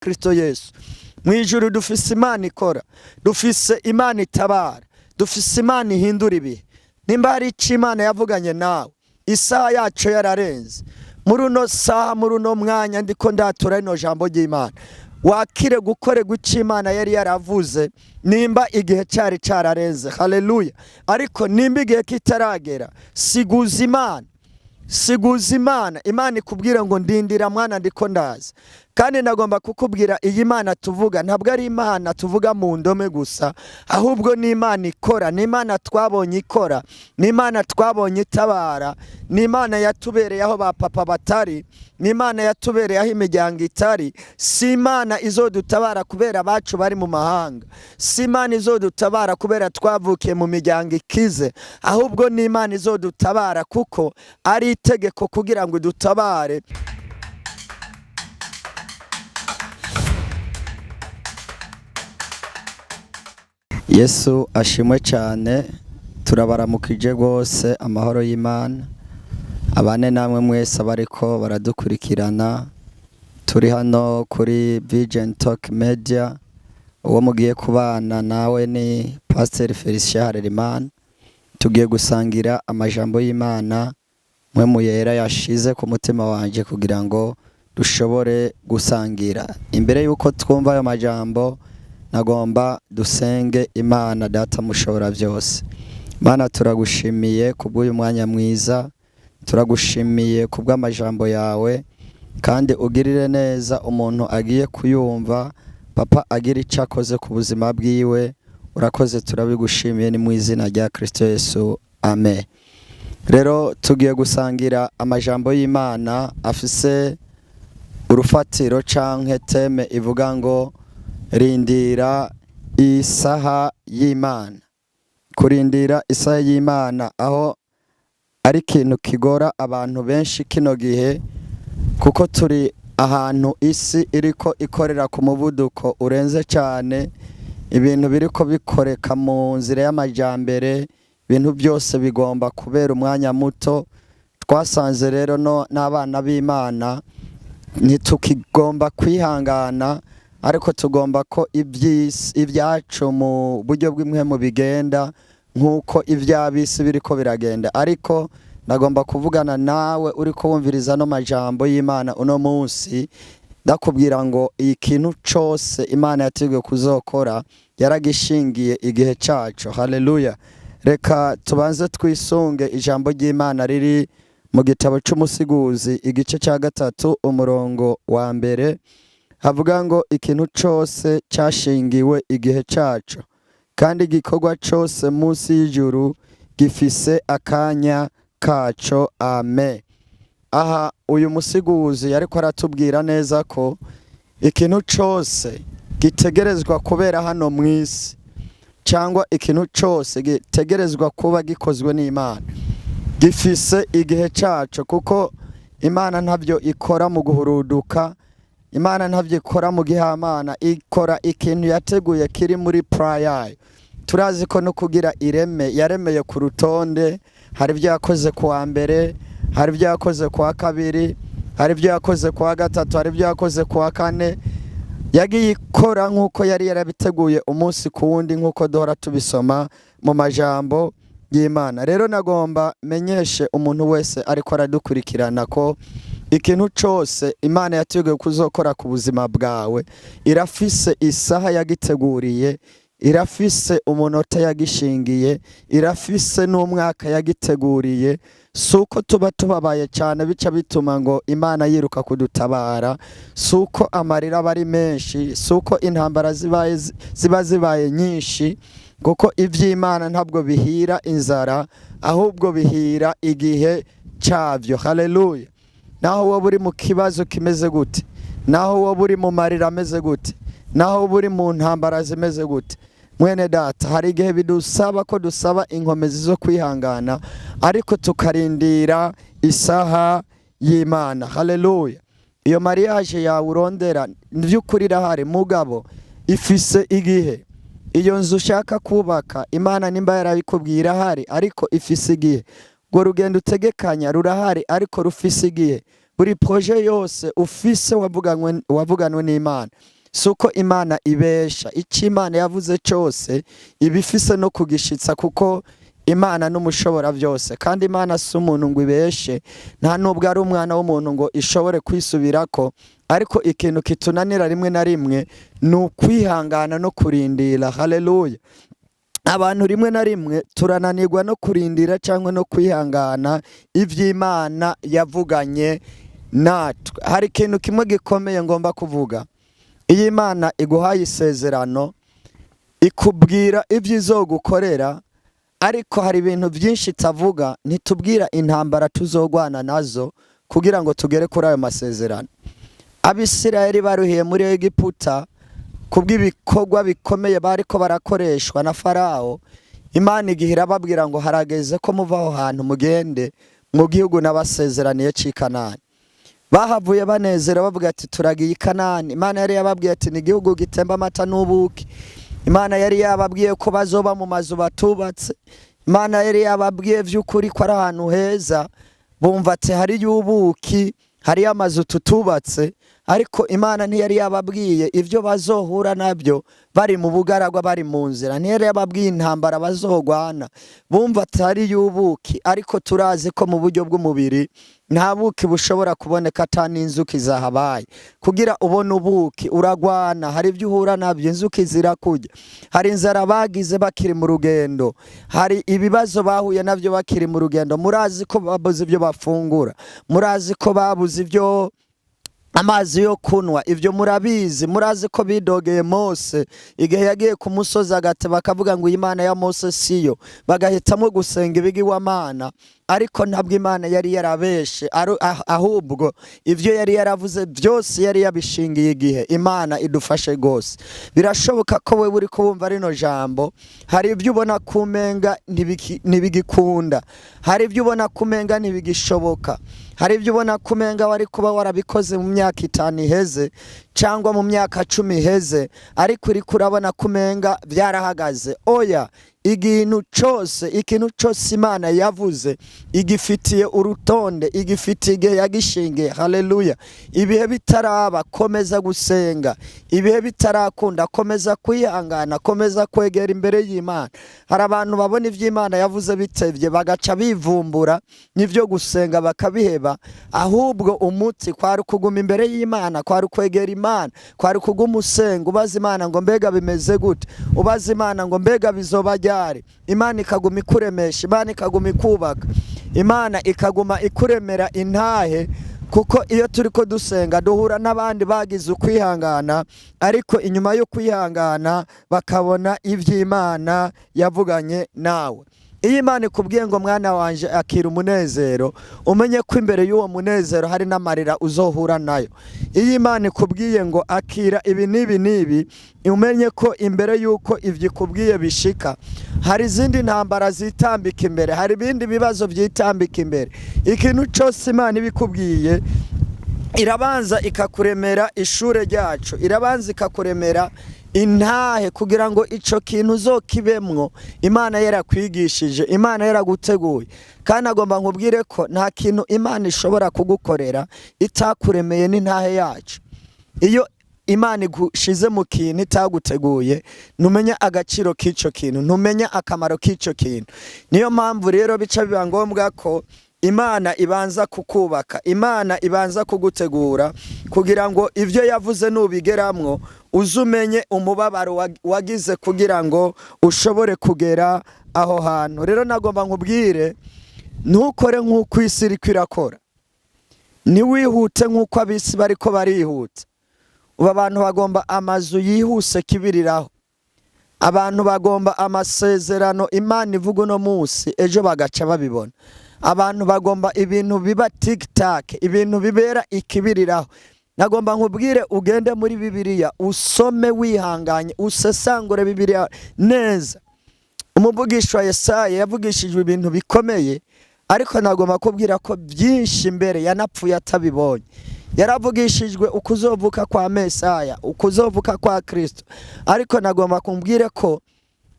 Kristo Yesu. Mu ijuru dufise Imana ikora, dufise Imana itabara, dufise Imana ihindura ibihe. Nimba hari icyo Imana yavuganye nawe, isaha yacu yararenze, muri uno saha, muri uno mwanya ndiko ndatura rino jambo ry'Imana, wakire gukorerwa icyo Imana yari yaravuze nimba igihe cyari cyararenze. Haleluya! Ariko nimba igihe kitaragera, siguza Imana, siguza Imana. Imana ikubwira ngo: "Ndindira mwana, ndiko ndaza." Kandi ndagomba kukubwira, iyi Mana tuvuga ntabwo ari Imana tuvuga mu ndome gusa, ahubwo ni Imana ikora, ni Imana twabonye ikora, ni Imana twabonye itabara, ni Imana yatubereye aho ba papa batari, ni Imana yatubereye aho imiryango itari. Si Imana izodutabara kubera abacu bari mu mahanga, si Imana izodutabara kubera twavukiye mu miryango ikize, ahubwo ni Imana izodutabara kuko ari itegeko kugira ngo idutabare. Yesu ashimwe cyane. Turabaramukije rwose. Amahoro y'Imana abane namwe mwese abariko baradukurikirana. Turi hano kuri Vision Talk Media. Uwo mugiye kubana nawe ni Pasteur Felicien Harerimana. Tugiye gusangira amajambo y'Imana mwe muyera yashize ku mutima wanje kugira ngo dushobore gusangira. Imbere y'uko twumva ayo majambo, nagomba dusenge Imana Data mushobora byose. Mana, turagushimiye kubw'uyu mwanya mwiza, turagushimiye kubw'amajambo yawe, kandi ugirire neza umuntu agiye kuyumva, papa, agira icyo akoze ku buzima bwiwe. Urakoze, turabigushimiye, ni mu izina rya Kristo Yesu, amen. Rero tugiye gusangira amajambo y'Imana afise urufatiro canke thème ivuga ngo "Rindira isaha y'Imana". Kurindira isaha y'Imana, aho ari ikintu kigora abantu benshi kino gihe, kuko turi ahantu isi iriko ikorera ku muvuduko urenze cyane. Ibintu biriko bikoreka mu nzira y'amajambere, ibintu byose bigomba kubera umwanya muto. Twasanze rero no n'abana b'Imana ntitukigomba kwihangana, ariko tugomba ko iby'isi, ibyacu mu buryo bw'imwe bigenda nk'uko iby'ab'isi biriko biragenda. Ariko ndagomba kuvugana nawe uri wumviriza ano majambo y'Imana uno munsi, ndakubwira ngo ikintu cose Imana yateguye kuzokora yaragishingiye igihe caco. Haleluya! Reka tubanze twisunge ijambo ry'Imana riri mu gitabo c'Umusiguzi, igice cya 3, umurongo wa 1, havuga ngo: "Ikintu cose cashingiwe igihe caco, kandi igikorwa cose munsi y'ijuru gifise akanya kaco." Amen. Aha uyu musiguzi yariko aratubwira neza ko ikintu cose gitegerezwa kubera hano mu isi, cyangwa ikintu cose gitegerezwa kuba gikozwe n'Imana, gifise igihe caco, kuko Imana ntabyo ikora mu guhuruduka, Imana ntabyo ikora mu gihamana, ikora ikintu yateguye kiri muri plan yayo. Turazi ko no kugira ireme yaremeye ku rutonde. Hari ibyo yakoze ku wa mbere, hari ibyo yakoze ku wa kabiri, hari ibyo yakoze ku wa gatatu, hari ibyo yakoze ku wa kane. Yagiye ikora nk'uko yari yarabiteguye, umunsi ku wundi, nk'uko duhora tubisoma mu majambo y'Imana. Rero nagomba menyeshe umuntu wese ariko aradukurikirana ko ikintu cyose Imana yateguye kuzokora ku buzima bwawe irafise isaha yagiteguriye, irafise umunota yagishingiye, irafise n'umwaka yagiteguriye. Si uko tuba tubabaye cyane bica bituma ngo Imana yiruka kudutabara, si uko amarira aba ari menshi, si uko intambara ziba zibaye nyinshi, kuko iby'Imana ntabwo bihira inzara, ahubwo bihira igihe cyabyo. Haleluya! Naho wowe uri mu kibazo kimeze gute, naho wowe uri mu marira ameze gute, naho wowe uri mu ntambara zimeze gute, mwene data, hari igihe bidusaba ko dusaba inkomezi zo kwihangana, ariko tukarindira isaha y'Imana. Haleluya! Iyo mariage yawe urondera by'ukuri irahari, mugabo ifise igihe. Iyo nzu ushaka kubaka, Imana nimba yarabikubwiye, irahari, ariko ifise igihe. Urwo rugendo utegekanya rurahari, ariko rufise igihe. Buri projet yose ufise wavuganwe n'Imana, si uko Imana ibesha. Icyo Imana yavuze cyose iba ifise no kugishitsa, kuko Imana n'umushobora byose, kandi Imana si umuntu ngo ibeshe, nta nubwo ari umwana w'umuntu ngo ishobore kwisubirako. Ariko ikintu kitunanira rimwe na rimwe ni ukwihangana no kurindira. Haleluya! Abantu rimwe na rimwe turananirwa no kurindira cyangwa no kwihangana iby'Imana yavuganye natwe. Hari ikintu kimwe gikomeye ngomba kuvuga: iyo Imana iguhaye isezerano, ikubwira ibyo izogukorera, ariko hari ibintu byinshi itavuga. Ntitubwira intambara tuzogwana nazo kugira ngo tugere kuri ayo masezerano. Abisirayeli baruhiye muri Egiputa kubw'ibikorwa bikomeye bariko barakoreshwa na Farawo. Imana igihe irababwira ngo harageze ko muva aho hantu mugende mu gihugu nabasezeraniye c'i Kanani. Bahavuye banezera, bavuga ati: "Turagiye i Kanani." Imana yari yababwiye ati: "Ni igihugu gitemba amata n'ubuki." Imana yari yababwiye ko bazoba mu mazu batubatse. Imana yari yababwiye vy'ukuri ko ari ahantu heza. Bumva ati: "Hariyo ubuki, hariyo amazu tutubatse." Ariko Imana ntiyari yababwiye ibyo bazohura nabyo bari mu bugaragwa, bari mu nzira. Ntiyari yababwiye intambara bazogwana. Bumva ati: "Hariyo ubuki." Ariko turazi ko mu buryo bw'umubiri nta buki bushobora kuboneka ata n'inzuki zahabaye. Kugira ubone ubuki uragwana, hari ibyo uhura nabyo, inzuki zirakurya. Hari inzara bagize bakiri mu rugendo, hari ibibazo bahuye nabyo bakiri mu rugendo. Murazi ko babuze ibyo bafungura, murazi ko babuze ibyo amazi yo kunywa, ibyo murabizi. Murazi ko bidogeye Mose igihe yagiye ku musozi agate, bakavuga ngo: "Imana ya Mose siyo," bagahitamo gusenga ibigirwamana. Ariko ntabwo Imana yari yarabeshe, ahubwo ibyo yari yaravuze byose yari yabishingiye igihe. Imana idufashe rwose. Birashoboka ko wewe uri kubumva rino jambo, hari ibyo ubona kumenga ntibigikunda, hari ibyo ubona kumenga ntibigishoboka, hari ibyo ubona kumenga wari kuba warabikoze mu myaka 5 iheze cyangwa mu myaka 10 iheze, ariko uriko urabona kumenga byarahagaze. Oya, ikintu cyose, ikintu cyose Imana yavuze igifitiye urutonde, igifitiye igihe yagishingiye. Haleluya! Ibihe bitaraba, komeza gusenga. Ibihe bitarakunda, komeza kwihangana, komeza kwegera imbere y'Imana. Hari abantu babona ibyo Imana yavuze bitevye, bagaca bivumbura n'ibyo gusenga bakabiheba. Ahubwo umuti kwari kuguma imbere y'Imana, kwari kwegera Imana, kwari kuguma usenga, ubaza Imana ngo: "Mbega bimeze gute?" Ubaza Imana ngo: "Mbega bizoba ryari?" Imana ikaguma ikuremesha, Imana ikaguma ikubaka, Imana ikaguma ikuremera intahe, kuko iyo turi ko dusenga duhura n'abandi bagize ukwihangana, ariko inyuma yo kwihangana bakabona iby'Imana yavuganye nawe. Iyo Imana ikubwiye ngo: "Mwana wanje, akira umunezero," umenye ko imbere y'uwo munezero hari n'amarira uzohura nayo. Iyo Imana ikubwiye ngo: "Akira ibi n'ibi n'ibi," umenye ko imbere y'uko ibyo ikubwiye bishika hari izindi ntambara zitambika imbere, hari ibindi bibazo byitambika imbere. Ikintu cyose Imana ibikubwiye, irabanza ikakuremera ishure ryacu, irabanza ikakuremera intahe kugira ngo ico kintu uzokibemwo Imana yarakwigishije, Imana yaraguteguye. Kandi agomba nkubwire ko nta kintu Imana ishobora kugukorera itakuremeye n'intahe yacu. Iyo Imana igushize mu kintu itaguteguye, ntumenya agaciro k'ico kintu, ntumenya akamaro k'ico kintu. Niyo mpamvu rero bica biba ngombwa ko Imana ibanza kukubaka, Imana ibanza kugutegura, kugira ngo ibyo yavuze nubigeramwo uze umenye umubabaro wagize kugira ngo ushobore kugera aho hantu. Rero nagomba nkubwire: ntukore nk'uko isi iriko irakora, ntiwihute nk'uko ab'isi bariko barihuta. Ubu abantu bagomba amazu yihuse kibiriraho, abantu bagomba amasezerano Imana ivuga uno munsi, ejo bagaca babibona. Abantu bagomba ibintu biba tikitake, ibintu bibera ikibiriraho. Nagomba nkubwire ugende muri Bibiliya, usome wihanganye, usesangure Bibiliya neza. Umuvugisha wa Yesaya yavugishijwe ibintu bikomeye, ariko nagomba kubwira ko byinshi mbere yanapfuye atabibonye. Yaravugishijwe ukuzovuka kwa Mesaya, ukuzovuka kwa Kristo, ariko nagomba kumbwire ko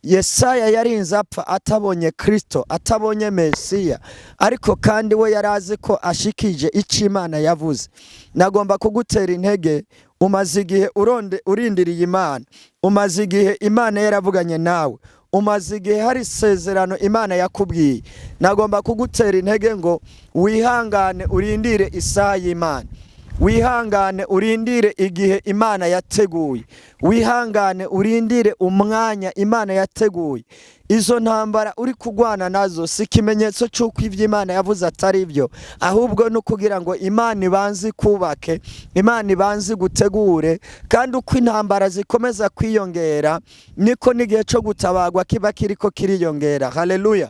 Yesaya yarinze apfa atabonye Kristo, atabonye Mesiya, ariko kandi we yari azi ko ashikije icyo Imana yavuze. Nagomba kugutera intege. Umaze igihe uronde urindiriye Imana, umaze igihe Imana yaravuganye nawe, umaze igihe hari isezerano Imana yakubwiye. Nagomba kugutera intege ngo wihangane, urindire isaha y'Imana, wihangane urindire igihe Imana yateguye, wihangane urindire umwanya Imana yateguye. Izo ntambara uri kugwana nazo si ikimenyetso cy'uko ibyo Imana yavuze atari byo, ahubwo ni ukugira ngo Imana ibanze ikubake, Imana ibanze igutegure. Kandi uko intambara zikomeza kwiyongera, niko n'igihe cyo gutabagwa kiba kiriko kiriyongera. Haleluya!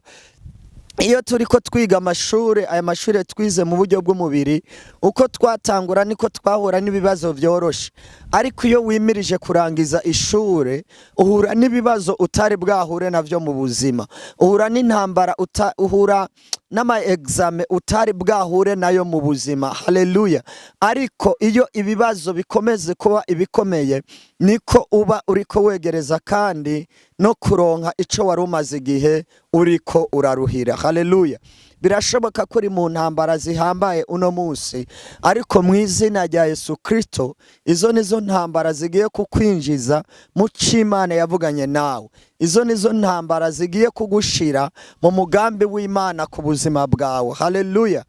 Iyo turi ko twiga amashuri, aya mashuri twize mu buryo bw'umubiri, uko twatangura niko twahura n'ibibazo byoroshe. Ariko iyo wimirije kurangiza ishure, uhura n'ibibazo utari bwahure navyo mu buzima, uhura n'intambara, uhura n'ama examen utari bwahure nayo mu buzima. Haleluya! Ariko iyo ibibazo bikomeze kuba ibikomeye, niko uba uriko wegereza kandi no kuronka ico wari umaze igihe uriko uraruhira. Haleluya! Birashoboka ko uri mu ntambara zihambaye uno munsi, ariko mu izina rya Yesu Kristo, izo nizo ntambara zigiye kukwinjiza mu cyo Imana yavuganye nawe. Izo nizo ntambara zigiye kugushira mu mugambi w'Imana ku buzima bwawe. Haleluya!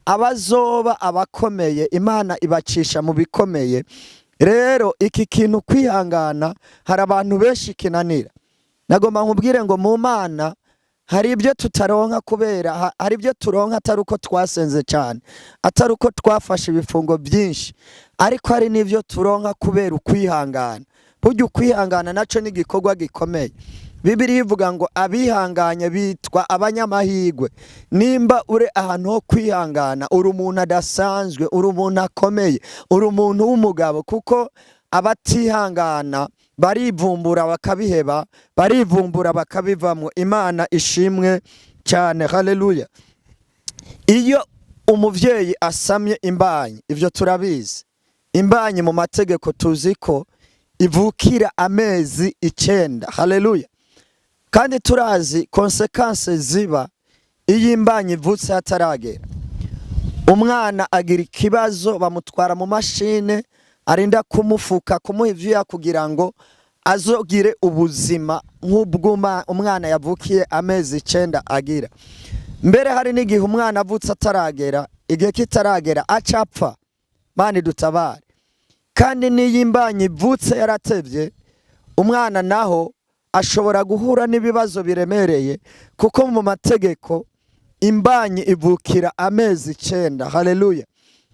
Abazoba abakomeye, Imana ibacisha mu bikomeye. Rero iki kintu kwihangana, hari abantu benshi kinanira. Nagomba nkubwire ngo mu Mana hari ibyo tutaronka kubera hari ibyo turonka atari uko twasenze cyane, atari uko twafashe ibifungo byinshi, ariko hari n'ibyo turonka kubera ukwihangana. Burya ukwihangana naco ni igikorwa gikomeye. Bibiliya ivuga ngo abihanganye bitwa abanyamahirwe. Nimba uri ahantu ho kwihangana, uri umuntu adasanzwe, uri umuntu akomeye, uri umuntu w'umugabo, kuko abatihangana barivumbura bakabiheba, barivumbura bakabivamwo. Imana ishimwe cyane. Haleluya! Iyo umuvyeyi asamye imbanyi, ivyo turabizi, imbanyi mu mategeko tuzi ko ivukira amezi 9. Haleluya! Kandi turazi conséquences ziba iyo imbanyi ivutse hataragera. Umwana agira ikibazo, bamutwara mu mashine, arinda kumufuka, kumuha ivyuya kugira ngo azogire ubuzima nk'ubw'uma umwana yavukiye amezi 9 agira. Mbere hari n'igihe umwana avutse ataragera, igihe kitaragera, acapfa. Mani dutabare! Kandi n'iyo imbanyi ivutse yaratevye, umwana naho ashobora guhura n'ibibazo biremereye, kuko mu mategeko imbanyi ivukira amezi 9. Haleluya!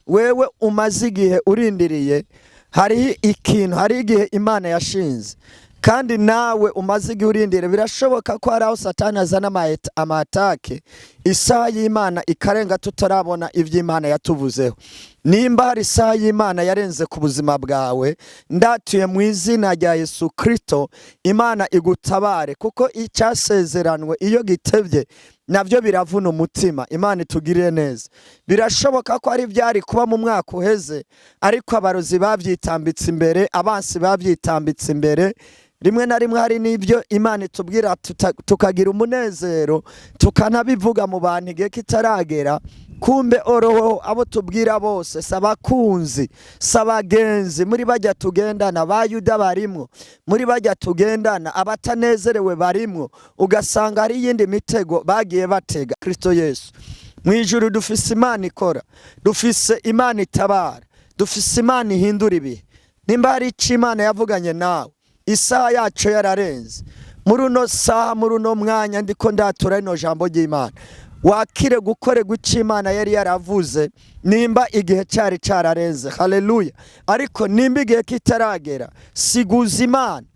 Wewe umaze igihe urindiriye, hariho ikintu, hari igihe Imana yashinze. Kandi nawe umaze igihe urindiriye, birashoboka ko hari aho Satani azana ama attaques, isaha y'Imana ikarenga tutarabona ibyo Imana yatuvuzeho. Nimba hari isaha y'Imana yarenze ku buzima bwawe, ndatuye mu izina rya Yesu Kristo, Imana igutabare, kuko icyasezeranwe iyo gitevye nabyo biravuna umutima. Imana itugirire neza. Birashoboka ko ari byari kuba mu mwaka uheze, ariko abarozi babyitambitse imbere, abansi babyitambitse imbere. Rimwe na rimwe hari n'ibyo Imana itubwira tukagira umunezero, tukanabivuga mu bantu igihe kitaragera. Kumbe oroho abo tubwira bose si abakunzi, si abagenzi. Muri bajya tugendana, ba Yuda barimwo, muri bajya tugendana abatanezerewe barimwo, ugasanga hari iyindi mitego bagiye batega. Kristo Yesu, mu ijuru dufise Imana ikora, dufise Imana itabara, dufise Imana ihindura ibihe. Nimba hari icyo Imana yavuganye nawe, isaha yacu yararenze, muri uno saha, muri uno mwanya ndiko ndatura rino jambo ry'Imana, wakire gukorerwa icyo Imana yari yaravuze nimba igihe cyari cyararenze. Haleluya! Ariko nimba igihe kitaragera, siguza Imana,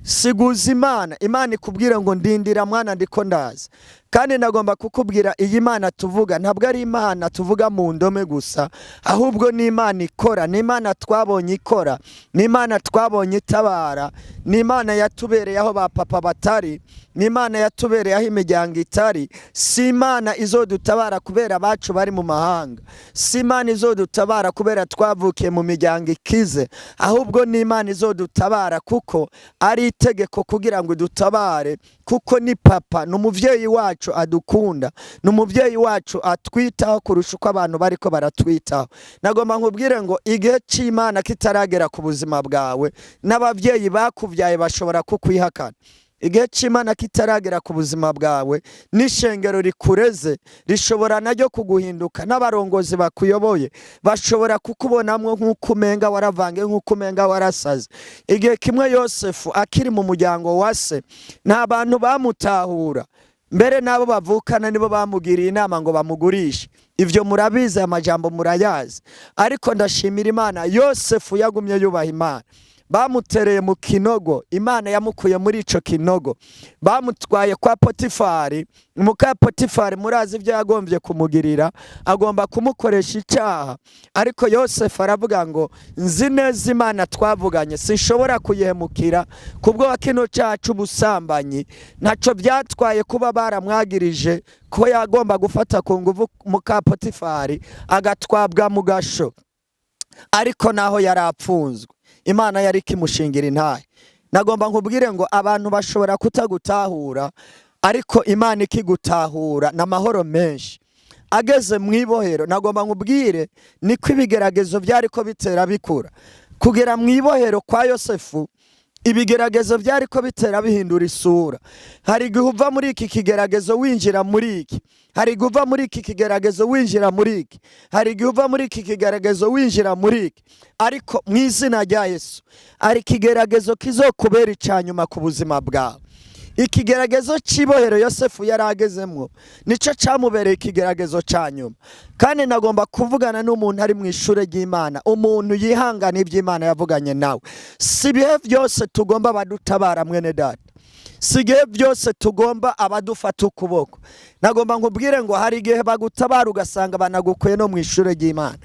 siguza Imana. Imana ikubwire ngo ndindira mwana, ndiko ndaza. Kandi nagomba kukubwira, iyi Mana tuvuga ntabwo ari Imana tuvuga mu ndome gusa, ahubwo ni Imana ikora, ni Imana twabonye ikora, ni Imana twabonye itabara, ni Imana yatubereye aho ba papa batari, ni Imana yatubereye aho imiryango itari. Si Imana izodutabara kubera abacu bari mu mahanga, si Imana izodutabara kubera twavukiye mu miryango ikize, ahubwo ni Imana izodutabara kuko ari itegeko kugira ngo idutabare, kuko ni papa, ni umuvyeyi wacu adukunda, ni umuvyeyi wacu atwitaho kurusha uko abantu bariko baratwitaho. Nagomba nkubwire ngo igihe c'Imana kitaragera ku buzima bwawe, n'abavyeyi bakuvyaye bashobora kukwihakana. Igihe c'Imana kitaragera ku buzima bwawe, n'ishengero rikureze rishobora naryo kuguhinduka, n'abarongozi bakuyoboye bashobora kukubonamwo nk'uko umenga waravange, nk'uko umenga warasaze. Igihe kimwe Yosefu akiri mu muryango wa se, nta bantu bamutahura, mbere n'abo bavukana nibo bamugiriye inama ngo bamugurishe. Ivyo murabizi, aya majambo murayazi. Ariko ndashimira Imana, Yosefu yagumye yubaha Imana. Bamutereye mu kinogo, Imana yamukuye muri ico kinogo. Bamutwaye kwa Potifari, muka Potifari murazi ibyo yagombye kumugirira, agomba kumukoresha icyaha. Ariko Yosefu aravuga ngo nzi neza Imana twavuganye, sinshobora kuyihemukira kubwo wa kino cyaha c'ubusambanyi. Ntaco byatwaye kuba baramwagirije ko yagomba gufata ku nguvu muka Potifari, agatwabwa mu gasho. Ariko naho yari apfunzwe, Imana yari ikimushingira intahe. Nagomba nkubwire ngo abantu bashobora kutagutahura, ariko Imana ikigutahura n'amahoro menshi. Ageze mu ibohero, nagomba nkubwire niko ibigeragezo byari ko bitera bikura. Kugera mu ibohero kwa Yosefu, ibigeragezo byari ko bitera bihindura isura. Hari igihe uva muri iki kigeragezo winjira muri iki, hari igihe uva muri iki kigeragezo winjira muri iki, hari igihe uva muri iki kigeragezo winjira muri iki. Ariko mu izina rya Yesu, hari ikigeragezo kizokubera icya nyuma ku buzima bwawe. Ikigeragezo cy'ibohero Yosefu yari agezemwo nicyo cyamubereye ikigeragezo cya nyuma. Kandi nagomba kuvugana n'umuntu ari mu ishuri ry'Imana, umuntu yihangana iby'Imana yavuganye nawe. Si ibihe byose tugomba abadutabara, mwene data, si igihe byose tugomba abadufata ukuboko. Nagomba nkubwire ngo hari igihe bagutabara ugasanga banagukuye no mu ishuri ry'Imana.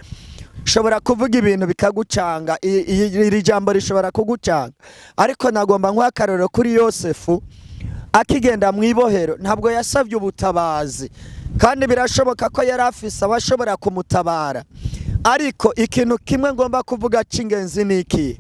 Ushobora kuvuga ibintu bikagucanga, iri jambo rishobora kugucanga, ariko nagomba nkuha akarorero kuri Yosefu. Akigenda mu ibohero ntabwo yasabye ubutabazi, kandi birashoboka ko yari afise abashobora kumutabara. Ariko ikintu kimwe ngomba kuvuga cy'ingenzi ni iki: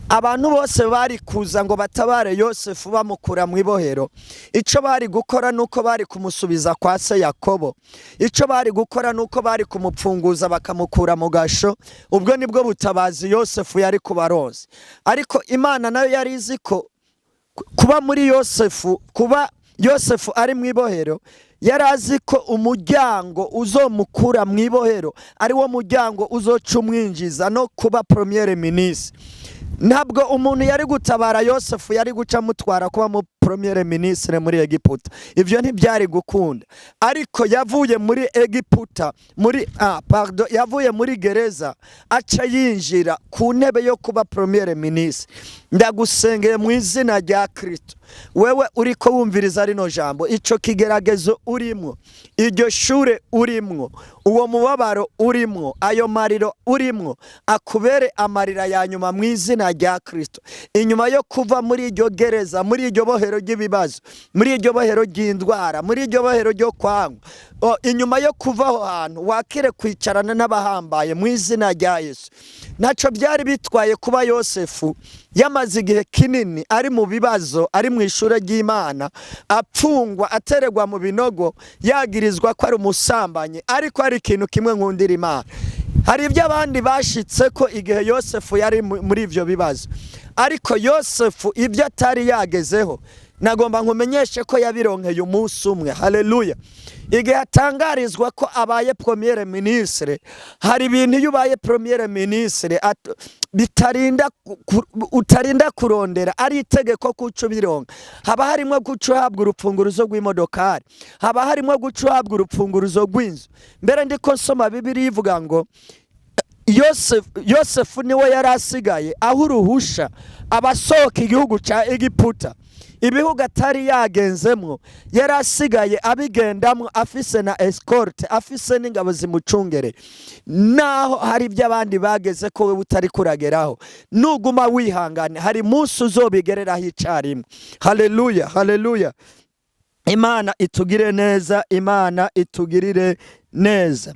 abantu bose bari kuza ngo batabare Yosefu bamukura mu ibohero, icyo bari gukora ni uko bari kumusubiza kwa se Yakobo. Icyo bari gukora ni uko bari kumupfunguza bakamukura mu gasho. Ubwo nibwo butabazi Yosefu yari kubaronsa. Ariko Imana nayo yari izi ko kuba muri Yosefu, kuba Yosefu ari mu ibohero, yari azi ko umuryango uzomukura mu ibohero ari wo muryango uzoca umwinjiza no kuba premier ministre. Ntabwo umuntu yari gutabara Yosefu yari guca amutwara kuba mu premier ministre muri Egiputa, ibyo ntibyari gukunda. Ariko yavuye muri Egiputa, muri pardon, yavuye muri gereza aca yinjira ku ntebe yo kuba premier ministre. Ndagusengeye mu izina rya Kristo, wewe uriko wumviriza rino jambo, ico kigeragezo urimwo, iryo shure urimwo, uwo mubabaro urimwo, ayo mariro urimwo, akubere amarira ya nyuma mu izina rya Kristo. Inyuma yo kuva muri iryo gereza, muri iryo bohero ry'ibibazo, muri iryo bohero ry'indwara, muri iryo bohero ryo kwangwa, inyuma yo kuva aho hantu wakire kwicarana n'abahambaye mu izina rya Yesu. Ntacyo byari bitwaye kuba Yosefu yamaze igihe kinini ari mu bibazo, ari mu ishuri ry'Imana, apfungwa, ateregwa mu binogo, yagirizwa ko ari umusambanyi. Ariko hari ikintu kimwe nkundira Imana: hari ibyo abandi bashitse ko igihe Yosefu yari muri ibyo bibazo, ariko Yosefu ibyo atari yagezeho, nagomba nkumenyeshe ko yabironkeye umunsi umwe. Haleluya! Igihe atangarizwa ko abaye premier ministre, hari ibintu iyo ubaye premier ministre bitarinda utarinda kurondera, ari itegeko kuca ubironka. Haba harimo guca uhabwa urupfunguruzo rw'imodokari, haba harimo guca uhabwa urupfunguruzo rw'inzu. Mbere ndiko nsoma Bibiliya ivuga ngo Yosefu niwe yari asigaye aho uruhusha abasohoka igihugu cya Egiputa. Ibihugu atari yagenzemwo yari asigaye abigendamwo afise na escorte, afise n'ingabo zimucungere. Naho hari ibyo abandi bageze ko wewe utari kurageraho, nuguma wihangane hari munsi uzobigereraho icarimwe. Haleluya, haleluya! Imana itugire neza, Imana itugirire neza.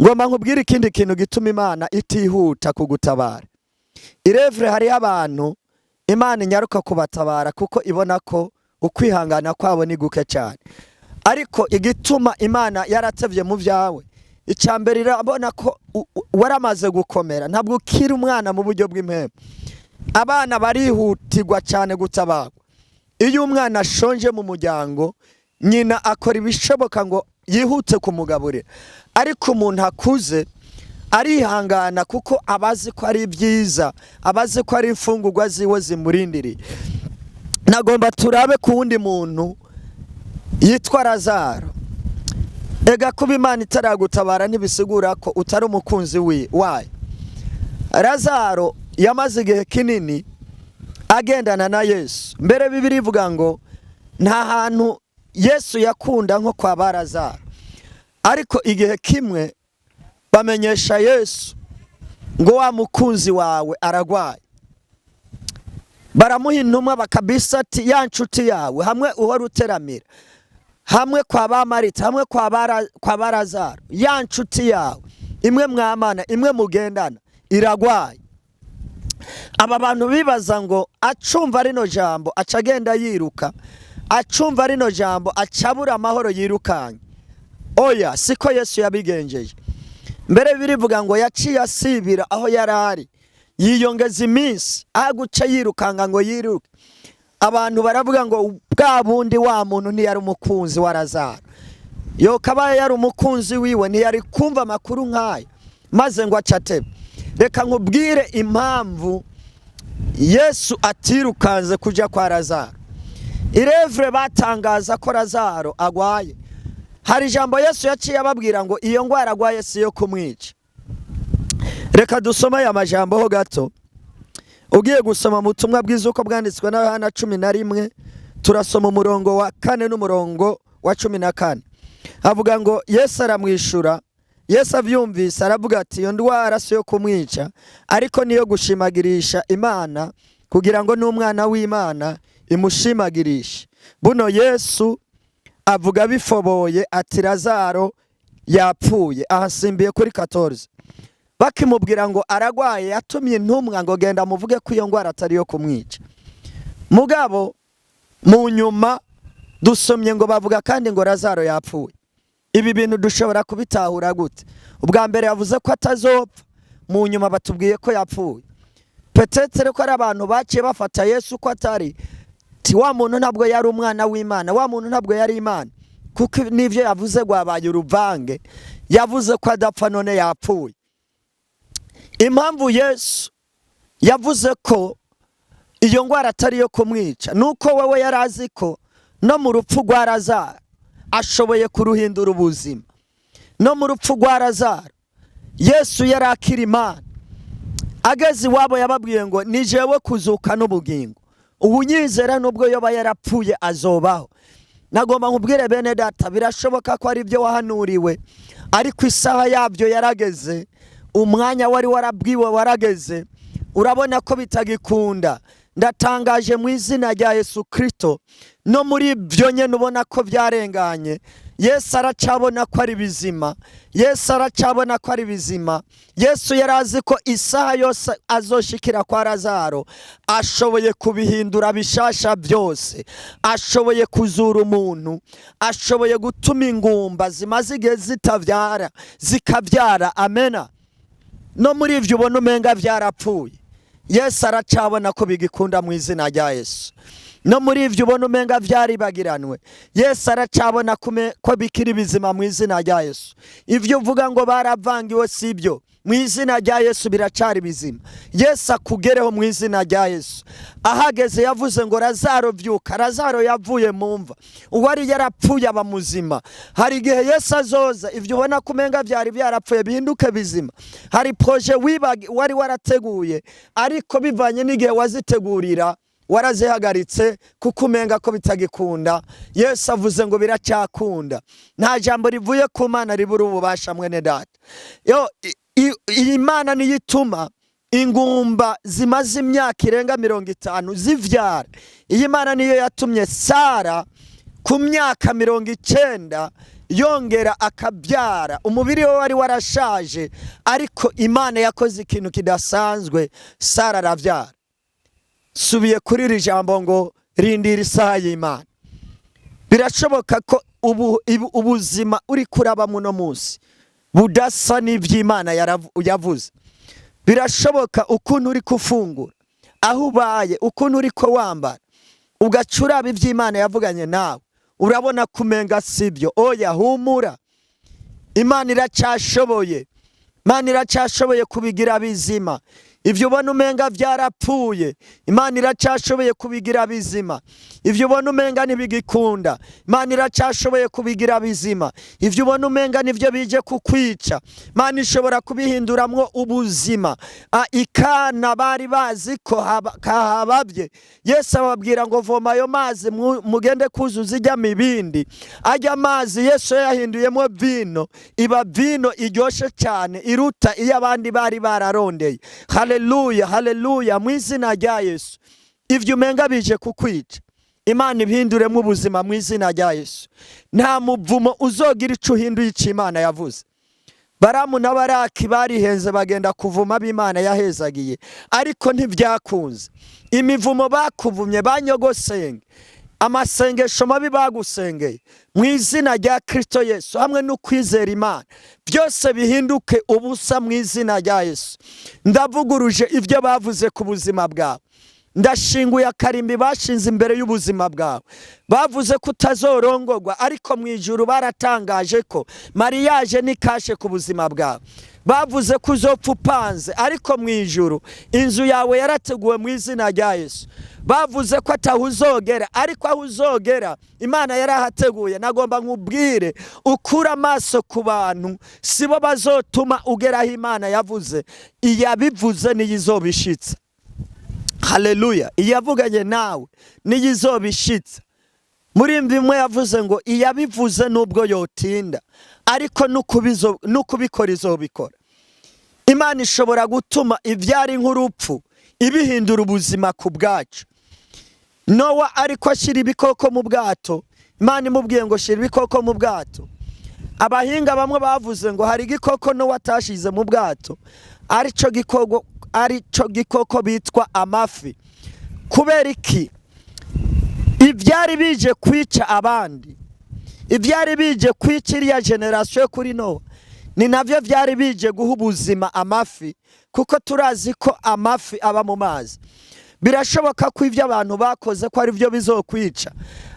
Ngomba nkubwire ikindi kintu gituma Imana itihuta kugutabara. Irevure, hariho abantu Imana inyaruka kubatabara kuko ibona ko ukwihangana kwabo ni guke cyane. Ariko igituma Imana yaratevye mu byawe, icya mbere, irabona ko waramaze gukomera, ntabwo ukiri umwana mu buryo bw'impemu. Abana barihutirwa cyane gutabarwa. Iyo umwana ashonje mu muryango, nyina akora ibishoboka ngo yihute kumugaburira. Ariko umuntu akuze arihangana kuko aba azi ko ari byiza, aba azi ko ari imfungurwa ziwe zimurindiriye. Nagomba turabe ku wundi muntu yitwa Lazaro. Ega kuba Imana itaragutabara ntibisigura ko utari umukunzi wayo. Lazaro yamaze igihe kinini agendana na Yesu. Mbere Bibiliya ivuga ngo nta hantu Yesu yakunda nko kwa ba Lazaro. Ariko igihe kimwe bamenyesha Yesu ngo wa mukunzi wawe aragwaye. Baramuha intumwa bakabisa ati ya nshuti yawe, hamwe uhora uteramira hamwe kwa ba Marita, hamwe kwa ba Lazaro, ya nshuti yawe imwe mwamana, imwe mugendana, iragwaye. Aba bantu bibaza ngo acumva rino jambo aca agenda yiruka, acumva rino jambo acabura amahoro yirukanye. Oya, siko Yesu yabigenjeje. Mbere birivuga ngo yaciye asibira aho yari ari, yiyongeza iminsi aho guca yirukanga ngo yiruke. Abantu baravuga ngo bwa bundi wa muntu ntiyari umukunzi wa Lazaro. Yokabaye yari umukunzi wiwe ntiyari kumva amakuru nk'ayo maze ngo acatebe. Reka nkubwire impamvu Yesu atirukanze kuja kwa Lazaro. Irevure, batangaza ko Lazaro agwaye, hari ijambo Yesu yaciye ababwira ngo iyo ndwara agwaye si iyo kumwica. Reka dusome aya majambo ho gato. Ugiye gusoma mu butumwa bwiza uko bwanditswe na Yohana 11, turasoma umurongo wa 4 n'umurongo wa 14. Avuga ngo Yesu aramwishura. Yesu avyumvise aravuga ati iyo ndwara si yo kumwica, ariko niyo gushimagirisha Imana, kugira ngo n'umwana w'Imana imushimagirishe. Buno Yesu avuga bifoboye ati Lazaro yapfuye. Ahasimbiye kuri 14. Bakimubwira ngo aragwaye, yatumye intumwa ngo genda muvuge ko iyo ndwara atari iyo kumwica. Mugabo mu nyuma dusomye ngo bavuga kandi ngo Lazaro yapfuye. Ibi bintu dushobora kubitahura gute? Ubwa mbere yavuze ko atazopfa, mu nyuma batubwiye ko yapfuye. Peut-être ko ari abantu baciye bafata Yesu ko atari ti wa muntu ntabwo yari umwana w'Imana, wa muntu ntabwo yari Imana, kuko n'ivyo yavuze rwabaye uruvange. Yavuze ko adapfa, none yapfuye. Impamvu Yesu yavuze ko iyo ndwara atari iyo kumwica nuko wewe yari azi ko no mu rupfu rwa Lazaro ashoboye kuruhindura ubuzima. No mu rupfu rwa Lazaro Yesu yari akiri Imana. Ageze iwabo yababwiye ngo ni jewe kuzuka n'ubugingo, uwunyizera nubwo yoba yarapfuye azobaho. Nagomba nkubwire bene data, birashoboka ko ari ibyo wahanuriwe, ariko isaha yabyo yarageze, umwanya wari warabwiwe warageze, urabona ko bitagikunda. Ndatangaje mu izina rya Yesu Kristo, no muri ibyo nyine ubona ko byarenganye, Yesu aracabona ko ari bizima. Yesu aracabona ko ari bizima. Yesu yari azi ko isaha yose azoshikira kwa Lazaro ashoboye kubihindura bishasha byose, ashoboye kuzura umuntu, ashoboye gutuma ingumba zimaze igihe zitabyara zikabyara. Amena. No muri ibyo ubona umenga byarapfuye, Yesu aracabona ko bigikunda mu izina rya Yesu. No muri ibyo ubona umenga byaribagiranwe, Yesu aracabona ko bikiri bizima mu izina rya Yesu. Ibyo uvuga ngo baravangiwe si byo, mu izina rya Yesu biracari bizima. Yesu akugereho mu izina rya Yesu. Ahageze yavuze ngo Lazaro vyuka. Lazaro yavuye mu mva, uwari yarapfuye aba muzima. Hari igihe Yesu azoza, ibyo ubona ko umenga byari byarapfuye bihinduke bizima. Hari projet wari warateguye, ariko bivanye n'igihe wazitegurira Warazihagaritse kuko umenga ko bitagikunda. Yesu avuze ngo biracyakunda. Nta jambo rivuye ku Mana ribura ububasha, mwene data. Yo, iyi Mana niyo ituma ingumba zimaze imyaka irenga 50 zivyara. Iyi Mana niyo yatumye Sara ku myaka 90 yongera akabyara. Umubiri we wari warashaje, ariko Imana yakoze ikintu kidasanzwe, Sara arabyara. Subiye kuri iri jambo ngo rindira isaha y'Imana. Birashoboka ko ubuzima uri kuraba muno munsi budasa n'iby'Imana yavuze. Birashoboka ukuntu uri kufungura, aho ubaye, ukuntu uri ko wambara, ugaca uraba iby'Imana yavuganye nawe, urabona kumenga sibyo. Oya, humura, Imana iracyashoboye. Imana iracyashoboye kubigira bizima. Ibyo ubona umenga byarapfuye, Imana iracyashoboye kubigira bizima. Ibyo ubona umenga ntibigikunda, Imana iracyashoboye kubigira bizima. Ibyo ubona umenga nibyo bije kukwica, Imana ishobora kubihinduramwo ubuzima. Ikana bari bazi ko kahababye, Yesu ababwira ngo voma ayo mazi mugende kuzuza ijyamo ibindi. Ajya amazi Yesu yahinduyemo vino, iba vino iryoshe cyane iruta iyo abandi bari bararondeye. Haleluya, haleluya, mu izina rya Yesu. Ibyo umenga bije kukwica, Imana ibihinduremo ubuzima mu izina rya Yesu. Nta muvumo uzogira ico uhinduye ico Imana yavuze. Baramu na Baraki barihenze bagenda kuvuma b'Imana yahezagiye, ariko ntibyakunze. Imivumo bakuvumye, banyogosenge, amasengesho mabi bagusengeye, mu izina rya Kristo Yesu hamwe no kwizera Imana, byose bihinduke ubusa mu izina rya Yesu. Ndavuguruje ibyo bavuze ku buzima bwawe. Ndashinguye akarimbi bashinze imbere y'ubuzima bwawe. Bavuze ko utazorongorwa, ariko mu ijuru baratangaje ko mariage ni kashe ku buzima bwawe. Bavuze ko uzopfa upanze, ariko mu ijuru inzu yawe yarateguwe mu izina rya Yesu. Bavuze ko ataho uzogera, ariko aho uzogera Imana yarahateguye. Nagomba nkubwire ukure amaso ku bantu, sibo bazotuma ugera aho Imana yavuze. Iyabivuze niyo izobishitsa. Haleluya! Iyavuganye nawe niyo izobishitsa. Muri imwe yavuze ngo iyabivuze nubwo yotinda, ariko n'ukubikora izobikora. Imana ishobora gutuma ibyari nk'urupfu ibihindura ubuzima ku bwacu. Nowa ariko ashyira ibikoko mu bwato, Imana imubwiye ngo shyira ibikoko mu bwato. Abahinga bamwe bavuze ngo hari igikoko Nowa atashize mu bwato, aricyo gikoko bitwa amafi. Kubera iki? Ibyari bije kwica abandi, ibyari bije kwica iriya génération kuri Nowa, ni nabyo byari bije guha ubuzima amafi, kuko turazi ko amafi aba mu mazi. Birashoboka ko ibyo abantu bakoze ko ari byo bizokwica,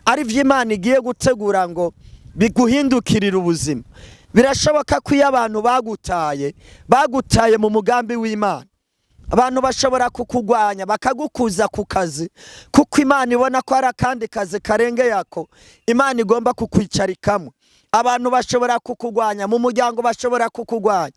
ari byo Imana igiye gutegura ngo biguhindukirire ubuzima. Birashoboka ko iyo abantu bagutaye, bagutaye mu mugambi w'Imana. Abantu bashobora kukugwanya bakagukuza ku kazi, kuko Imana ibona ko hari akandi kazi karengeye ako Imana igomba kukwicarikamo. Abantu bashobora kukugwanya mu muryango, bashobora kukugwanya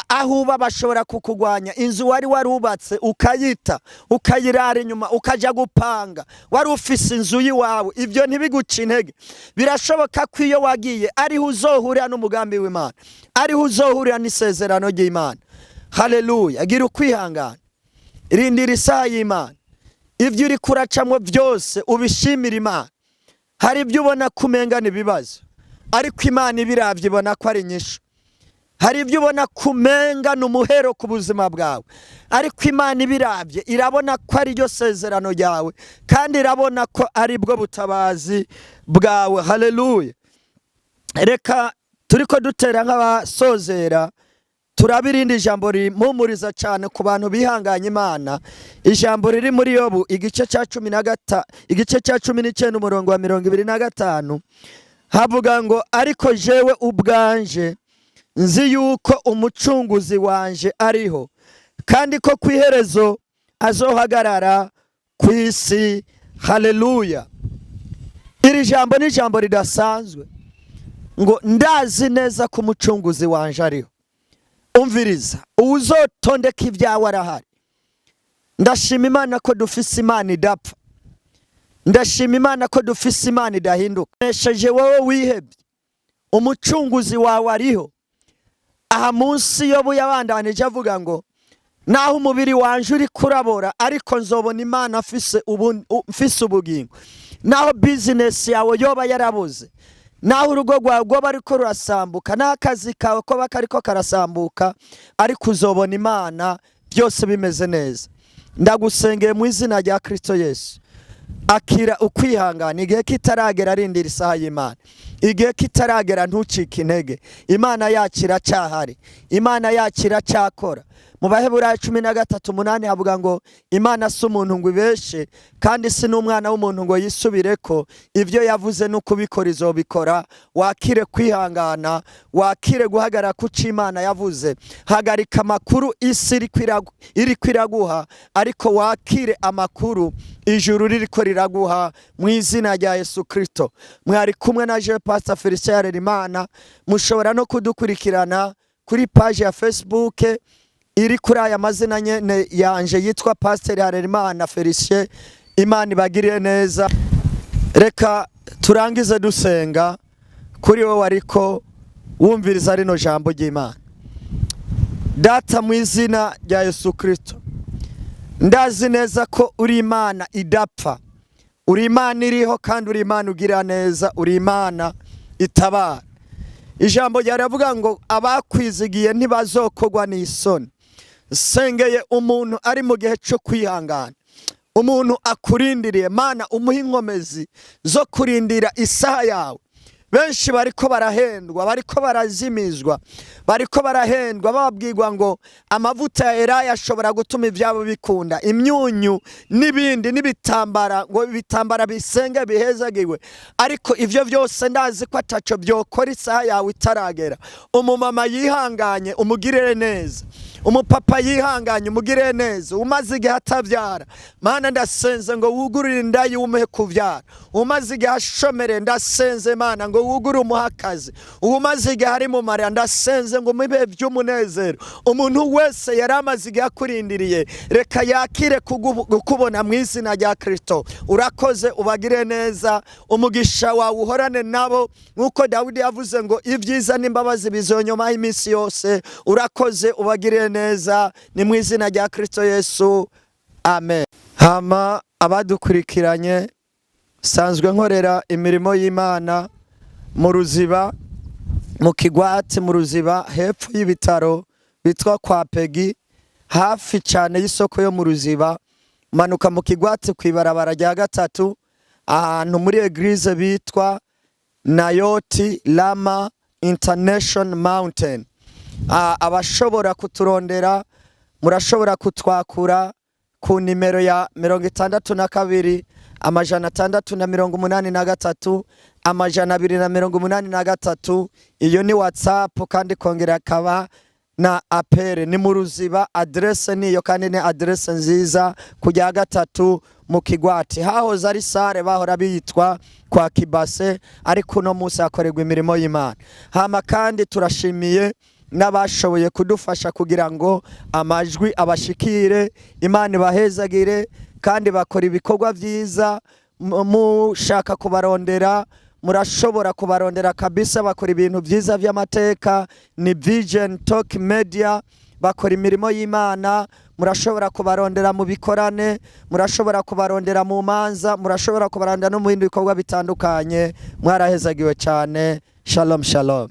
aho uba, bashobora kukugwanya inzu wari warubatse ukayita, ukayirara inyuma, ukajya gupanga, wari ufise inzu y'iwawe. Ibyo ntibiguce intege. Birashoboka ko iyo wagiye ariho uzohurira n'umugambi w'Imana, ariho uzohurira n'isezerano ry'Imana. Haleluya! Gira ukwihangana, rindira isaha y'Imana. Ibyo uri kuracamo byose ubishimira Imana. Hari ibyo ubona ko umenga ni ibibazo, ariko Imana ibirabye ibona ko ari inyishu. Hari ibyo ubona ko umenga ni umuhero ku buzima bwawe, ariko Imana ibirabye irabona ko ari ryo sezerano ryawe, kandi irabona ko ari bwo butabazi bwawe. Haleluya! Reka turi ko dutera nk'abasozera, turaba irindi jambo rimpumuriza cyane ku bantu bihanganye Imana. Ijambo riri muri Yobu igice cya 19, umurongo wa 25, havuga ngo: "Ariko jewe ubwanje nzi yuko umucunguzi wanje ariho, kandi ko ku iherezo azohagarara ku isi." Haleluya! Iri jambo ni ijambo ridasanzwe, ngo ndazi neza ko umucunguzi wanje ariho. Umviriza, uwuzotondeka ibyawe arahari. Ndashima Imana ko dufise Imana idapfa. Ndashima Imana ko dufise Imana idahinduka. Nesheje wowe wihebye, Umucunguzi wawe ariho. Aha munsi Yobu yabandanije avuga ngo: "Naho umubiri wanje uri kurabora, ariko nzobona Imana mfise ubugingo." Naho bizinesi yawe yoba yarabuze, naho urugo rwawe rwoba ariko rurasambuka, naho akazi kawe koba kariko karasambuka, ariko uzobona Imana byose bimeze neza. Ndagusengeye mu izina rya Kristo Yesu, akira ukwihangana. Igihe kitaragera, rindira isaha y'Imana. Igihe kitaragera, ntucike intege. Imana yacu iracyahari, Imana yacu iracyakora. Mu Baheburayo 13:8 havuga ngo: "Imana si umuntu ngo ibeshe, kandi si n'umwana w'umuntu ngo yisubire ko. Ibyo yavuze no kubikora izobikora." Wakire kwihangana, wakire guhagarara ku cyo Imana yavuze. Hagarika amakuru isi iriko iraguha, ariko wakire amakuru ijuru ririko riraguha mu izina rya Yesu Kristo. Mwari kumwe na je Pastor Felicien Harerimana. Mushobora no kudukurikirana kuri page ya Facebook iri kuri aya mazina nyene yanje yitwa Pasteur Harerimana Felicien. Imana ibagirire neza. Reka turangize dusenga kuri wowe ariko wumviriza rino jambo ry'Imana. Data, mu izina rya Yesu Kristo, ndazi neza ko uri Imana idapfa, uri Imana iriho, kandi uri Imana ugira neza, uri Imana itabara. Ijambo ryawe riravuga ngo abakwizigiye ntibazokogwa n'isoni. Sengeye umuntu ari mu gihe cyo kwihangana, umuntu akurindiriye. Mana, umuhe inkomezi zo kurindira isaha yawe. Benshi bariko barahendwa, bariko barazimizwa, bariko barahendwa, bababwirwa ngo amavuta ya elayo ashobora gutuma ibyabo bikunda, imyunyu n'ibindi n'ibitambara, ngo ibitambara bisenge bihezagiwe. Ariko ivyo byose ndazi ko ataco byokora isaha yawe itaragera. Umumama yihanganye, umugirire neza. Umupapa yihanganye, umugirire neza. Umaze igihe atabyara, Mana, ndasenze ngo wugurure inda y'umuhe kubyara. Umaze igihe ashomere, ndasenze Mana ngo wugure umuhe akazi. Umaze igihe ari mu marira, ndasenze ngo umuhe by'umunezero. Umuntu wese yari amaze igihe akurindiriye, reka yakire kukubona mu izina rya Kristo. Urakoze, ubagire neza, umugisha wawe uhorane nabo, nk'uko Dawidi yavuze ngo ibyiza n'imbabazi bizonyomaho iminsi yose. Urakoze, ubagirire neza, ni mu izina rya Kristo Yesu, amen. Hama abadukurikiranye, sanzwe nkorera imirimo y'Imana mu Ruziba, mu Kigwati, mu Ruziba, hepfo y'ibitaro bitwa kwa Pegi, hafi cyane y'isoko yo mu Ruziba. Manuka mu Kigwati ku ibarabara rya gatatu, ahantu muri église bitwa Nayoti Lama International Mountain. Abashobora kuturondera, murashobora kutwakura ku nimero ya 62 683 283. Iyo ni WhatsApp kandi kongera akaba na appel. Ni mu Ruziba, adresse niyo, kandi ni adresse nziza, kujya gatatu mu Kigwati, hahoze ari salle bahora bitwa kwa Kibase, ariko uno munsi hakorerwa imirimo y'Imana. Hama kandi turashimiye n'abashoboye kudufasha kugira ngo amajwi abashikire. Imana ibahezagire, kandi bakora ibikorwa byiza. Mushaka kubarondera, murashobora kubarondera kabisa. Bakora ibintu byiza by'amateka, ni Vision Talk Media, bakora imirimo y'Imana. Murashobora kubarondera mu bikorane, murashobora kubarondera mu manza, murashobora kubarondera no mu bindi bikorwa bitandukanye. Mwarahezagiwe cyane. Shalom, shalom.